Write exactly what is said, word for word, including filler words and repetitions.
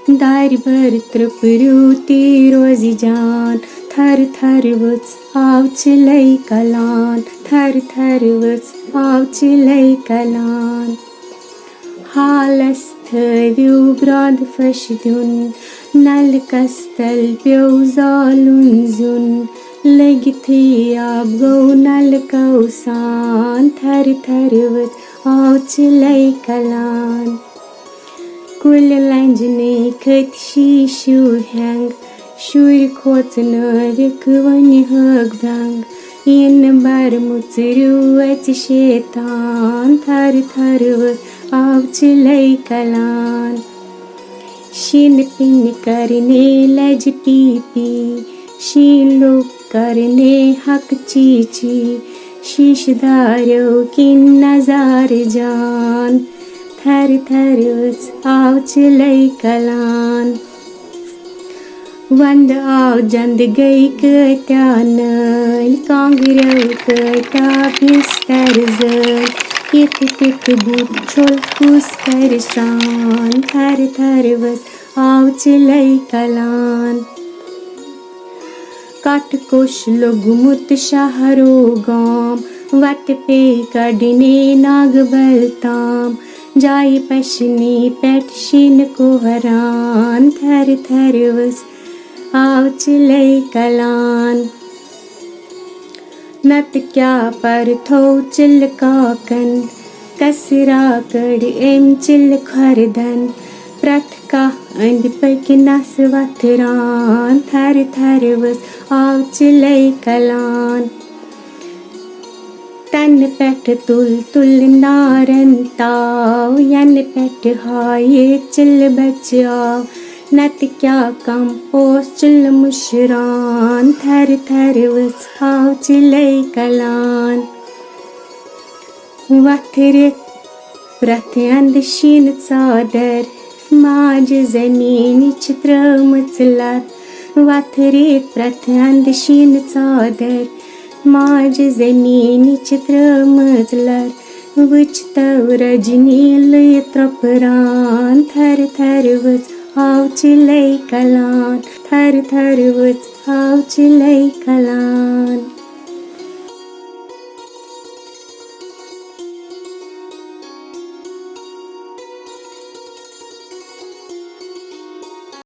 دارِ بٔر ترٛپریو تی روزِ جان۔ تھر تھر ؤژھ آو چِلے کلان، تھر تھر ؤژھ آو چِلے کلان۔ حالس تھٲوِو برٛۄد پھٔش دیُن، نلکس تل پیوٚو زالُن زیُن۔ لٔگِتھٕے آب گوٚو نلکو سان، تھر تھر ؤژھ آو چِلے کلان۔ کُلۍ لنجنٕے کھٔتۍ شیٖشِو ہٮ۪نٛگ، شُرۍ کھوژنٲوِکھ وۄنۍ ہٲگ بٮ۪نٛگ۔ یِنہٕ بر مُژرِو اَژِ شیطان، تھر تھر ؤژھ آو چِلے کلان۔ شیٖنہٕ پِنہِ کرنے لجہِ پی پی، شیٖن لوٚگ کرنے حق چی چی۔ شیٖشہٕ داریو کِنۍ نظارٕ جان، تھر تھر ؤژھ آو چِلے کلان۔ ونٛدٕ آو جنٛدٕ گٔے کۭتیٛاہ نٲلۍ، کانٛگریو کۭتیٛاہ بستر زٲلۍ۔ ییٚتہِ پیُک بُتھ چھوٚل کُس کرِ سرٛان، تھر تھر ؤژھ آو چِلے کلان۔ کٹھ کوٚش لوٚگمُت شہرو گام، وتہٕ پیٚیہِ کڑنہِ ناگہٕ بل تام۔ جایہِ پشنہِ پٮ۪ٹھ شیٖنہٕ کوہران، تھر تھر ؤژھ آو چِلے کلان۔ نتہٕ کیٛاہ پرتھو چِلہٕ کاکن، کسرا کٔڑ أمۍ چِلہٕ کھۄردن۔ پرٛٮ۪تھ کانٛہہ أنٛدۍ پٔکۍ نس وتھران، تھر تھر ؤژھ آو چِلے کلان۔ تنہٕ پٮ۪ٹھٕ تُل تُل نارن تاو، ینہٕ پٮ۪ٹھٕ ہایہِ چِلہٕ بچہِ آو۔ نتہٕ کیٛاہ کم اوس چِلہٕ مُشران، تھر تھر ؤژھ آو چِلے کلان۔ وتھرِ پرٛٮ۪تھ اندٕ شیٖنہٕ ژادر، ماجہِ زمیٖنہِ چھِ ترٲومٕژ لر۔ وتھرِ پرٛٮ۪تھ اندٕ شیٖنہٕ ژادر، ماجہِ زمیٖنہِ چھِ ترٲومٕژ لر۔ وٕچھ تو رجنی لُیہِ ترٛۄپران، تھر تھر ؤژھ آو چِلے کلان، تھر تھر ؤژھ آو چِلے کلان۔